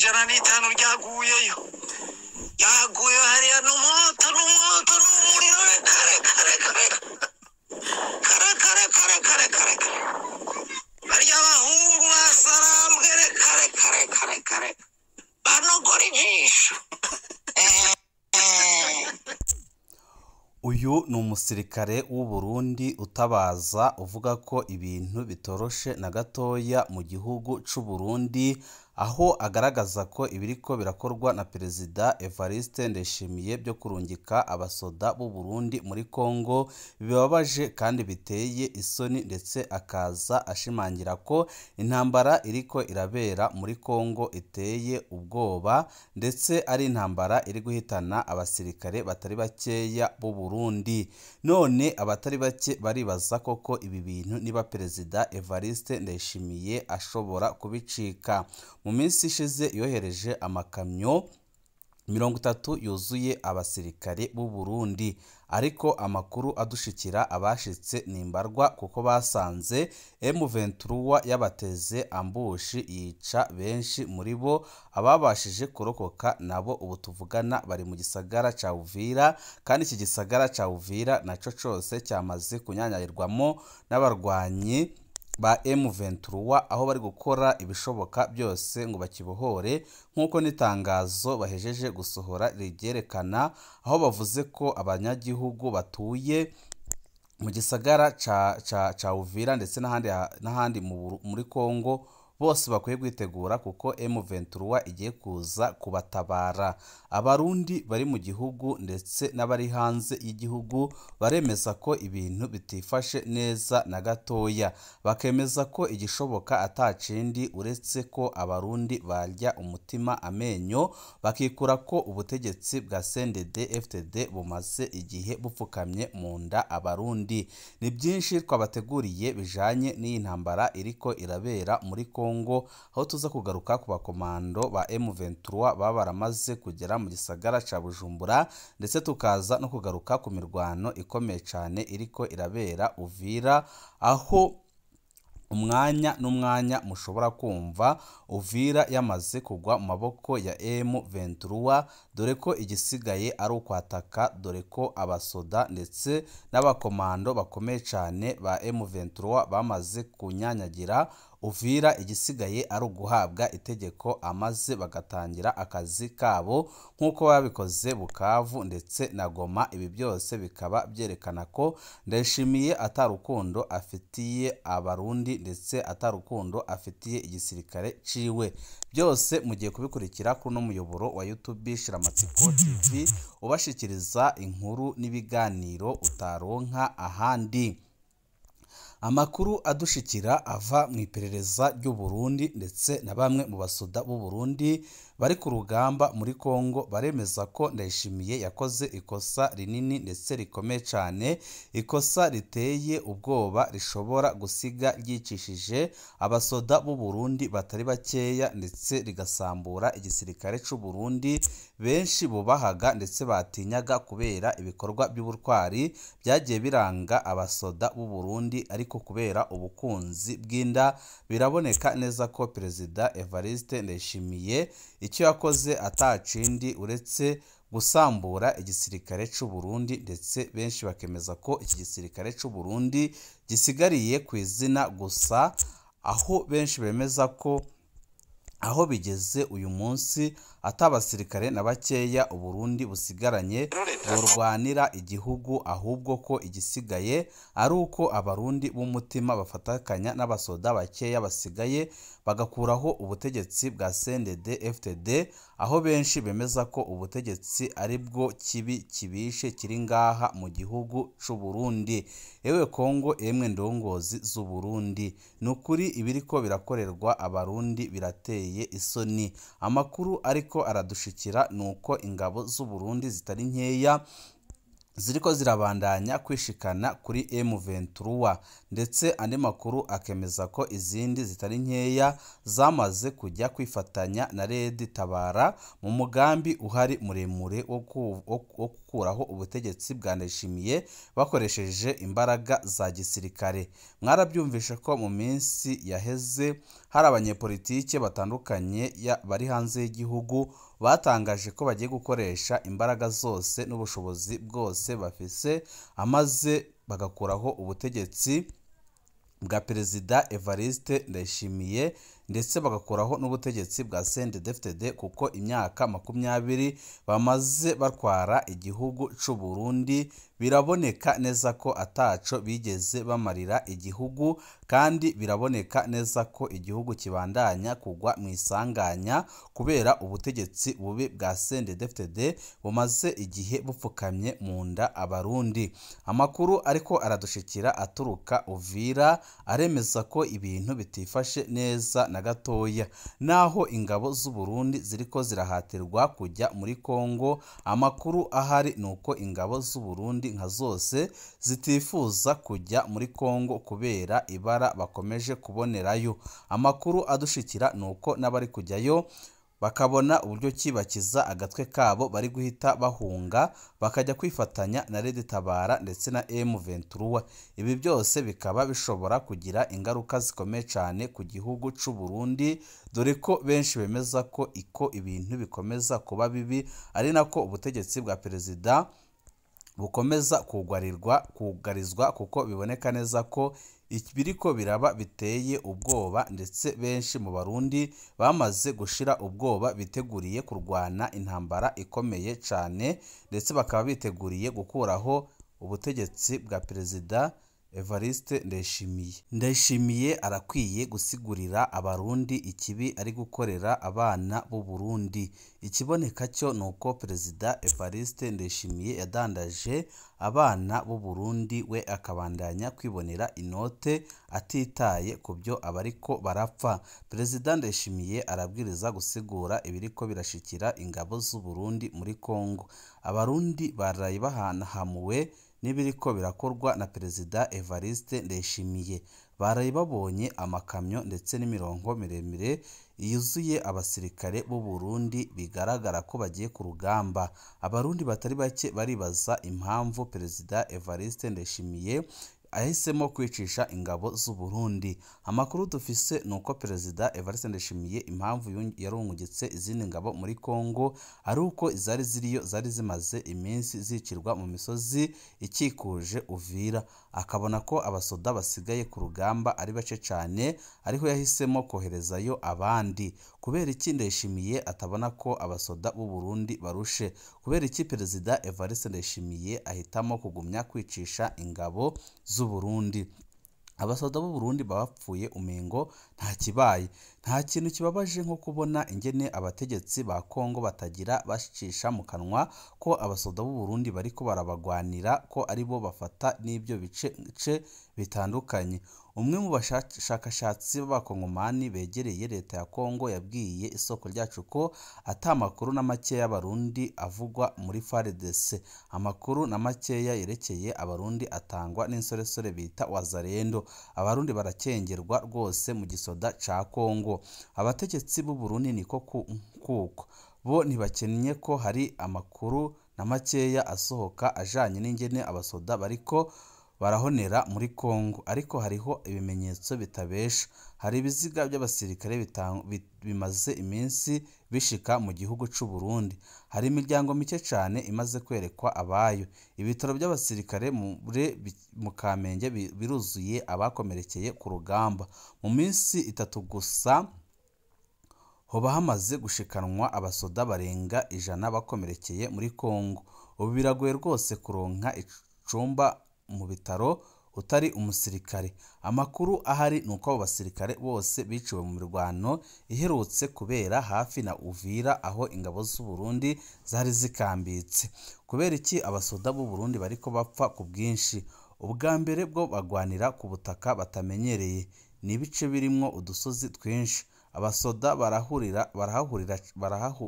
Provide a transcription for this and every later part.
105 ryaguyeyo, yaguye hariya n'umwoto n'umwoto n'umuriro. Reka reka reka reka kare kare kare kare kare kare, barya abahungu basarambwe. Reka reka reka reka reka, banogora ijisho. Uyu ni umusirikare w'u Burundi utabaza uvuga ko ibintu bitoroshe na gatoya mu gihugu c'u Burundi, aho agaragaza ko ibiriko birakorwa na Perezida Evariste Ndayishimiye byo kurungika abasoda b'u Burundi muri Kongo bibabaje kandi biteye isoni, ndetse akaza ashimangira ko intambara iriko irabera muri Kongo iteye ubwoba, ndetse ari intambara iri guhitana abasirikare batari bakeya b'u Burundi. None abatari bake baribaza koko ibi bintu niba Perezida Evariste Ndayishimiye ashobora kubicika. Mu minsi ishize yohereje amakamyo 30 yuzuye abasirikare b'u Burundi, ariko amakuru adushikira abashitse ni mbarwa, kuko basanze M23 yabateze ambushi yica benshi muri bo. Ababashije kurokoka nabo ubu tuvugana bari mu gisagara ca Uvira, kandi iki gisagara ca Uvira naco cose cyamaze kunyanyagirwamo n'abarwanyi ba M23, aho bari gukora ibishoboka byose ngo bakibohore, nk'uko n'itangazo bahejeje gusohora ryerekana, aho bavuze ko abanyagihugu batuye mu gisagara ca Uvira ndetse n'ahandi muri Kongo bose bakwiye kwitegura, kuko M23 igiye kuza kubatabara. Abarundi bari mu gihugu ndetse n'abari hanze y'igihugu baremeza ko ibintu bitifashe neza na gatoya, bakemeza ko igishoboka atacindi uretse ko abarundi barya umutima amenyo, bakikura ko ubutegetsi bwa CNDD-FDD bumaze igihe bupfukamye mu nda abarundi. Ni byinshi twabateguriye bijanye n'iyi ntambara iriko irabera muri Kongo, aho tuza kugaruka ku bakomando ba M23 baba baramaze kugera mu gisagara ca Bujumbura, ndetse tukaza no kugaruka ku mirwano ikomeye cane iriko irabera Uvira, aho umwanya n'umwanya mushobora kumva Uvira yamaze kugwa mu maboko ya M23, dore ko igisigaye ari ukwataka, dore ko abasoda ndetse n'abakomando bakomeye cane ba M23 bamaze kunyanyagira Uvira. Igisigaye ari uguhabwa itegeko amaze bagatangira akazi kabo nk'uko babikoze Bukavu ndetse na Goma. Ibi byose bikaba byerekana ko Ndayishimiye atarukundo afitiye abarundi ndetse atarukundo afitiye igisirikare ciwe. Byose mugiye kubikurikira kuri no muyoboro wa YouTube Shiramatsiko TV, ubashikiriza inkuru n'ibiganiro utaronka ahandi. Amakuru adushikira ava mu iperereza ry'u Burundi ndetse na bamwe mu basoda b'u Burundi bari ku rugamba muri Kongo baremeza ko Ndayishimiye yakoze ikosa rinini ndetse rikomeye cyane, ikosa riteye ubwoba rishobora gusiga ryicishije abasoda b'u Burundi batari bakeya, ndetse rigasambura igisirikare c'u Burundi benshi bubahaga ndetse batinyaga kubera ibikorwa by'ubutwari byagiye biranga abasoda b'u Burundi. Ariko kubera ubukunzi bw'inda biraboneka neza ko Perezida Evariste Ndayishimiye icyo yakoze atacindi uretse gusambura igisirikare c'u Burundi, ndetse benshi bakemeza ko iki gisirikare c'u Burundi gisigariye ku izina gusa, aho benshi bemeza ko aho bigeze uyu munsi atabasirikare na bakeya Uburundi busigaranye burwanira igihugu, ahubwo ko igisigaye ari uko abarundi b'umutima bafatakanya n'abasoda bakeya basigaye bagakuraho ubutegetsi bwa CNDD-FDD, aho benshi bemeza ko ubutegetsi ari bwo kibi kibishe kiri ngaha mu gihugu c'u Burundi. Ewe Kongo, emwe ndongozi z'u Burundi, nukuri ibiriko birakorerwa abarundi birateye isoni. Amakuru ariko aradushikira nuko ingabo z'u Burundi zitari nkeya ziriko zirabandanya kwishikana kuri M23, ndetse andi makuru akemeza ko izindi zitari nkeya zamaze kujya kwifatanya na Red Tabara mu mugambi uhari muremure wo gukuraho ubutegetsi bwa Ndayishimiye bakoresheje imbaraga za gisirikare. Mwarabyumvishe ko mu minsi yaheze hari abanyepolitike batandukanye bari hanze y'igihugu batangaje ko bagiye gukoresha imbaraga zose n'ubushobozi bwose bafise amaze bagakuraho ubutegetsi bwa Perezida Evariste Ndayishimiye, ndetse bagakuraho n'ubutegetsi bwa CNDD-FDD, kuko imyaka 20 bamaze batwara igihugu c'u Burundi biraboneka neza ko ataco bigeze bamarira igihugu, kandi biraboneka neza ko igihugu kibandanya kugwa mu isanganya kubera ubutegetsi bubi bwa CNDD-FDD bumaze igihe bupfukamye mu nda Abarundi. Amakuru ariko aradushikira aturuka Uvira aremeza ko ibintu bitifashe neza na gatoya, naho ingabo z'u Burundi ziriko zirahatirwa kujya muri Kongo. Amakuru ahari nuko ingabo z'u Burundi nka zose zitifuza kujya muri Kongo kubera ibara bakomeje kubonerayo. Amakuru adushikira nuko n'abari kujyayo bakabona uburyo kibakiza agatwe kabo bari guhita bahunga bakajya kwifatanya na Red Tabara ndetse na M23. Ibi byose bikaba bishobora kugira ingaruka zikomeye cyane ku gihugu c'u Burundi, dore ko benshi bemeza ko iko ibintu bikomeza kuba bibi ari nako ubutegetsi bwa Perezida bukomeza kugarizwa, kuko biboneka neza ko ibiriko biraba biteye ubwoba, ndetse benshi mu Barundi bamaze gushira ubwoba biteguriye kurwana intambara ikomeye cyane, ndetse bakaba biteguriye gukuraho ubutegetsi bwa Perezida Evariste Ndayishimiye. Ndayishimiye arakwiye gusigurira Abarundi ikibi ari gukorera abana b'u Burundi. Ikiboneka cyo nuko Perezida Evariste Ndayishimiye yadandaje abana b'u Burundi, we akabandanya kwibonera inote atitaye ku byo abariko barapfa. Perezida Ndayishimiye arabwiriza gusigura ibiriko birashikira ingabo z'u Burundi muri Kongo. Abarundi baraye bahanahamuwe n'ibiriko birakorwa na Perezida Evariste Ndayishimiye. Baraye babonye amakamyo ndetse n'imirongo miremire yuzuye abasirikare b'u Burundi bigaragara ko bagiye ku rugamba. Abarundi batari bake baribaza impamvu Perezida Evariste Ndayishimiye ahisemo kwicisha ingabo z'u Burundi. Amakuru dufise nuko Perezida Evariste Ndayishimiye impamvu yarungutse izindi ngabo muri Kongo ari uko izari ziriyo zari zimaze iminsi zicirwa mu misozi ikikuje Uvira, akabona ko abasoda basigaye ku rugamba ari bace cyane, ariho yahisemo koherezayo abandi. Kubera iki Ndayishimiye atabona ko abasoda b'u Burundi barushe? Kubera iki Perezida Evariste Ndayishimiye ahitamo kugumya kwicisha ingabo z'u Burundi? Abasoda b'u Burundi bapfuye umengo nta kibaye. Nta kintu kibabaje nko kubona ingene abategetsi ba Kongo batagira bashicisha mu kanwa ko abasoda b'u Burundi bariko barabagwanira, ko aribo bafata n'ibyo bice bitandukanye. Umwe mu bashakashatsi b'abakongomani begereye leta ya Kongo yabwiye isoko ryacu ko ata makuru na makeya y'Abarundi avugwa muri FARDC. Amakuru na makeya yerekeye Abarundi atangwa n'insoresore bita Wazalendo. Abarundi barakengerwa rwose mu gisoda ca Kongo. Abategetsi b'u Burundi niko kuko bo ntibakennye ko hari amakuru na makeya asohoka ajanye n'ingene abasoda bariko barahonera muri Kongo, ariko hariho ibimenyetso bitabesha. Hari ibiziga by'abasirikare bimaze iminsi bishika mu gihugu c'u Burundi. Hari imiryango mike cyane imaze kwerekwa abayo. Ibitaro by'abasirikare mu Kamenge biruzuye abakomerekeye ku rugamba. Mu minsi 3 gusa hoba hamaze gushikanwa abasoda barenga 100 bakomerekeye muri Kongo. Ubu biragoye rwose kuronka icumba mu bitaro utari umusirikare. Amakuru ahari nuko abo basirikare bose biciwe mu mirwano iherutse kubera hafi na Uvira, aho ingabo z'u Burundi zari zikambitse. Kubera iki abasoda b'u Burundi bariko bapfa ku bwinshi? Ubwa mbere bwo bagwanira ku butaka batamenyereye, ni ibice birimwo udusozi twinshi. Abasoda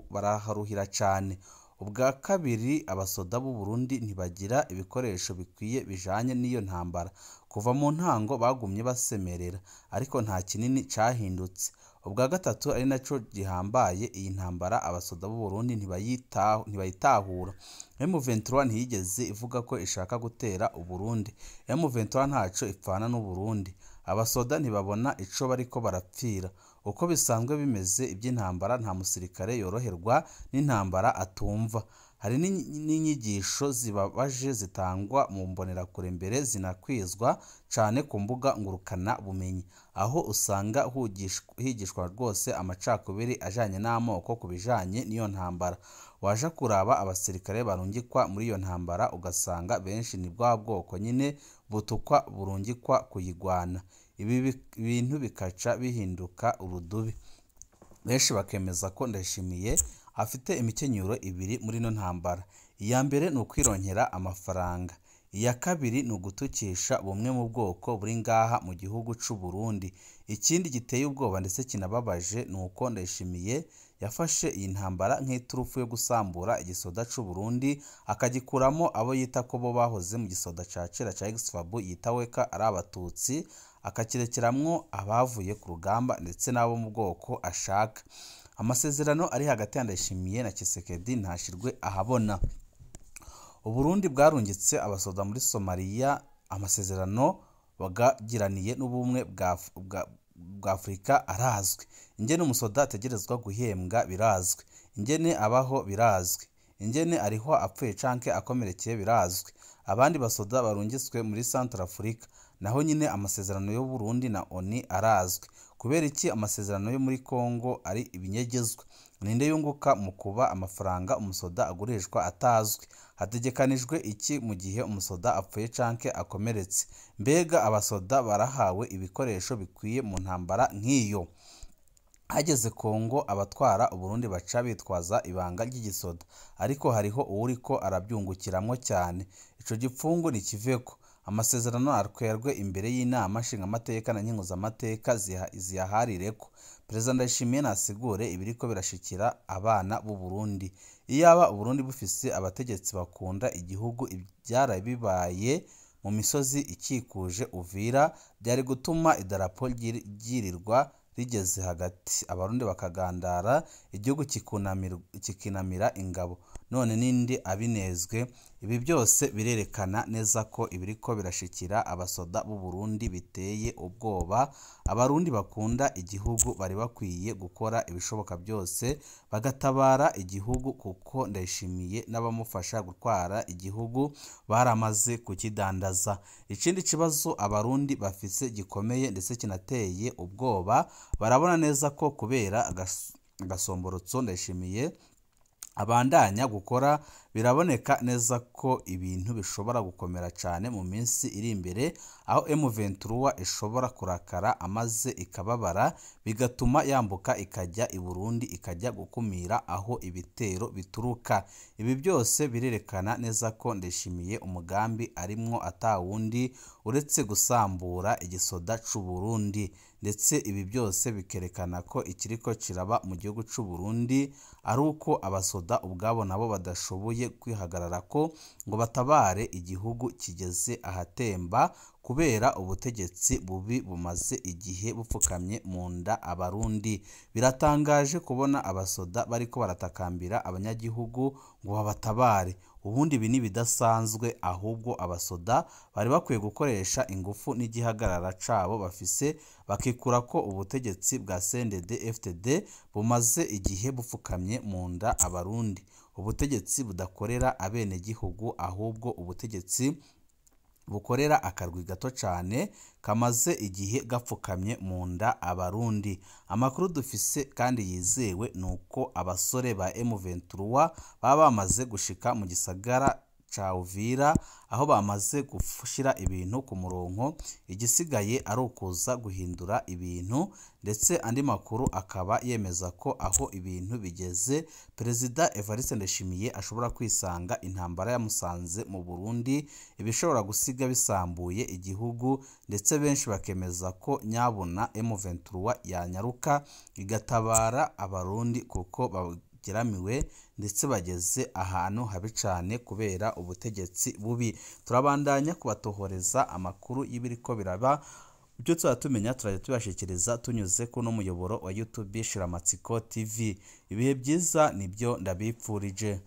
baraharuhira cyane. Ubwa kabiri, abasoda b'u Burundi ntibagira ibikoresho bikwiye bijanye n'iyo ntambara. Kuva mu ntango bagumye basemerera, ariko nta kinini cahindutse. Ubwa gatatu, ari naco gihambaye, iyi ntambara abasoda b'u Burundi ntibayitahura. M23 ntiyigeze ivuga ko ishaka gutera u Burundi. M23 ntaco ipfana n'u Burundi. Abasoda ntibabona ico bariko barapfira. Uko bisanzwe bimeze iby'intambara, nta musirikare yoroherwa n'intambara atumva. Hari n'inyigisho zibabaje zitangwa mu mbonerakure mbere zinakwizwa cane ku mbuga ngurukana bumenyi, aho usanga higishwa rwose amacakubiri ajanye n'amoko ku bijanye n'iyo ntambara. Waja kuraba abasirikare barungikwa muri iyo ntambara ugasanga benshi ni bwa bwoko nyine butukwa burungikwa kuyigwana. Ibi bintu bikaca bihinduka urudubi. Benshi bakemeza ko Ndayishimiye afite imikenyero ibiri muri ino ntambara. Iya mbere ni ukwironkera amafaranga, iya kabiri ni ugutukisha bumwe mu bwoko buri ngaha mu gihugu c'u Burundi. Ikindi giteye ubwoba ndetse kinababaje ni uko Ndayishimiye yafashe iyi ntambara nk'iturufu yo gusambura igisoda c'u Burundi, akagikuramo abo yita ko bo bahoze mu gisoda ca kera ca Ex-FAB yita weka ari abatutsi, akakirekeramwo abavuye ku rugamba ndetse n'abo mu bwoko ashaka. Amasezerano ari hagati ya Ndayishimiye na Tshisekedi ntashirwe ahabona. Uburundi bwarungitse abasoda muri Somalia, amasezerano bagiraniye n'ubumwe bwa Afurika arazwi. Ingene umusoda ategerezwa guhembwa birazwi, ingene abaho birazwi, ingene ariho apfuye canke akomerekeye birazwi. Abandi basoda barungitswe muri Centrafrique, naho nyine amasezerano y'u Burundi na ONU arazwi. Kubera iki amasezerano yo muri Congo ari ibinyegezwa? Ninde yunguka mu kuba amafaranga umusoda agurishwa atazwi? Hategekanijwe iki mu gihe umusoda apfuye canke akomeretse? Mbega abasoda barahawe ibikoresho bikwiye mu ntambara nk'iyo? Hageze Congo abatwara Uburundi baca bitwaza ibanga ry'igisoda, ariko hariho uwuriko arabyungukiramwo cyane. Ico gipfungu nikiveko. Amasezerano atwerwe imbere y'inama nshingamateka na nkenguzamateka ziyaharireko. Perezida Ndayishimiye nasigure ibiriko birashikira abana b'u Burundi. Iyaba Uburundi bufise abategetsi bakunda igihugu, ivyarabibaye mu misozi ikikuje Uvira byari gutuma idarapo ryirirwa rigeze hagati, abarundi bakagandara, igihugu kikinamira ingabo. None ninde abinezwe? Ibi byose birerekana neza ko ibiriko birashikira abasoda b'u Burundi biteye ubwoba. Abarundi bakunda igihugu bari bakwiye gukora ibishoboka byose bagatabara igihugu, kuko Ndayishimiye n'abamufasha gutwara igihugu baramaze kukidandaza. Ikindi kibazo abarundi bafise gikomeye ndetse kinateye ubwoba, barabona neza ko kubera agasomborotso Ndayishimiye abandanya gukora, biraboneka neza ko ibintu bishobora gukomera cyane mu minsi iri imbere, aho M23 ishobora kurakara amaze ikababara, bigatuma yambuka ikajya i Burundi ikajya gukumira aho ibitero bituruka. Ibi byose birerekana neza ko Ndayishimiye umugambi arimwo atawundi uretse gusambura igisoda c'u Burundi, ndetse ibi byose bikerekana ko ikiriko kiraba mu gihugu c'u Burundi ari uko abasoda ubwabo nabo badashoboye kwihagarara ko ngo batabare igihugu kigeze ahatemba kubera ubutegetsi bubi bumaze igihe bupfukamye mu nda abarundi. Biratangaje kubona abasoda bariko baratakambira abanyagihugu ngo babatabare. Ubundi ibi ni bidasanzwe, ahubwo abasoda bari bakwiye gukoresha ingufu n'igihagarara cabo bafise bakikura ko ubutegetsi bwa CNDD-FDD bumaze igihe bupfukamye mu nda abarundi, ubutegetsi budakorera abenegihugu ahubwo ubutegetsi bukorera akarwi gato cyane kamaze igihe gapfukamye mu nda abarundi. Amakuru dufise kandi yizewe nuko abasore ba M23 baba bamaze gushika mu gisagara ca Uvira, aho bamaze gushira ibintu ku murongo, igisigaye ari ukuza guhindura ibintu. Ndetse andi makuru akaba yemeza ko aho ibintu bigeze Perezida Evariste Ndayishimiye ashobora kwisanga intambara yamusanze mu Burundi, ibishobora gusiga bisambuye igihugu, ndetse benshi bakemeza ko nyabuna M23 yanyaruka igatabara abarundi kuko bageramiwe ndetse bageze ahantu habi cane kubera ubutegetsi bubi. Turabandanya kubatohoreza amakuru y'ibiriko biraba, ibyo tuzaba tumenya turajya tubashikiriza tunyuze kuno muyoboro wa YouTube Shiramatsiko TV. Ibihe byiza nibyo ndabipfurije.